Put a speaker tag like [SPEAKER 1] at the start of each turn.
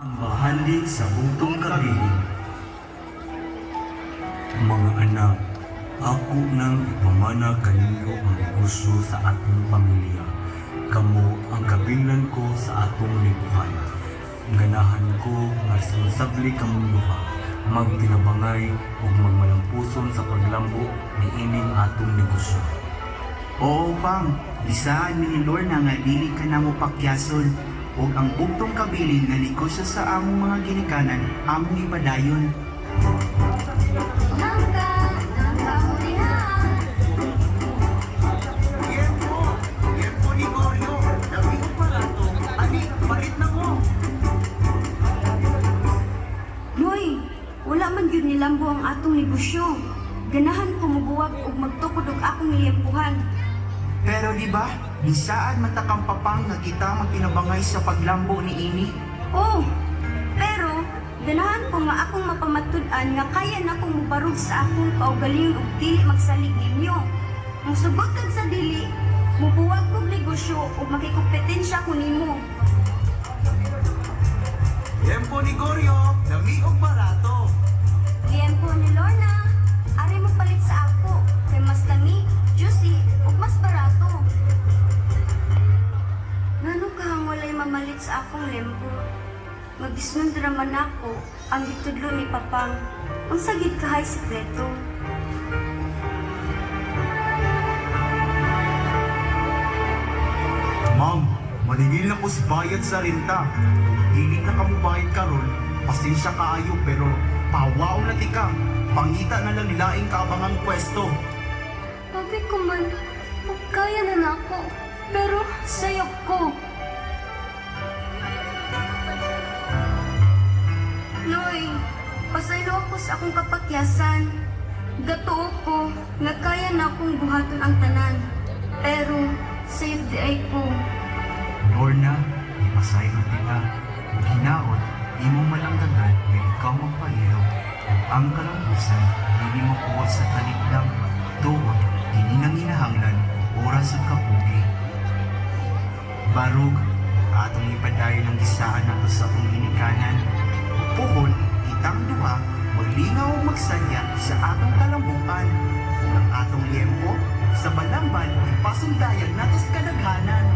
[SPEAKER 1] Ang bahandi sa bugtong kabilin. Mga anak, ako nang ipamana kaninyo ang negosyo sa atong pamilya. Kamo ang kabilan ko sa atong libuhan. Ganahan ko nga responsable kamong duha, magtinabangay ug magmalampuson sa paglambo niining atong negosyo.
[SPEAKER 2] Oo, Pang. Bisahan mi ni Lorna nga dili ka namo pakyason. Ug ang bugtong kabilin nga negosyo sa among mga ginikanan, among ipadayon.
[SPEAKER 3] Nangka, nangka mo diha.
[SPEAKER 2] Liempo! Liempo ni Goryo! Dami og barato! Ani, palit na mo!
[SPEAKER 3] Noy, wala man gyud nilambo ang atong negosyo. Ganahan ko mubuwag ug magtukod og akong liyempuhan.
[SPEAKER 2] Pero di ba, bisaad man ta kang Papang nga kita magtinabangay sa paglambo ni ini.
[SPEAKER 3] Oh, pero ganahan ko nga akong mapamatud-an nga kaya na akong mubarog sa akong kaugalingon ug dili magsalig ninyo. Musugot kag sa dili, mubuwag kog negosyo ug makikompetensya ko nimo.
[SPEAKER 2] Liempo ni Goryo! Dami og barato!
[SPEAKER 3] Liempo ni Lorna, ari mo palit sa ako kay mas lami, juicy ug mas barato. Ngano kahang walay mamalit sa akong lempo? Magisnod raman ako ang gitudlo ni Papang. Unsa gid kahay sikreto?
[SPEAKER 2] Ma'am, maningil na ko sa bayad sa renta. Kung dili na kamo bayad karon, pasensya kaayo pero pawaon na tika. Pangita na lang laing kaabangang pwesto.
[SPEAKER 3] Sabi ko man, kaya na nako. Pero sayop ko. Noy, pasaylo ako sa akong kapakyasan. Gatuo ko nga kaya na akong buhaton ang tanan. Pero sayop di ay ko.
[SPEAKER 2] Lorna, ipasaylo tika. Ug hinaot, imong malanggagan nga ikaw magpahilom ug ang kalambusan dili makuha sa talipdang. Tuod, kini nanginahanglan og oras ug kapugi. Barug, atong ipadayon ang gisaan nato sa atong ginikanan. Ug puhon, kitang duha, maglingaw ug magsadya sa atong kalambuan. Ug ang atong liempo, sa Balamban, ipasundayan nato sa kadaghanan.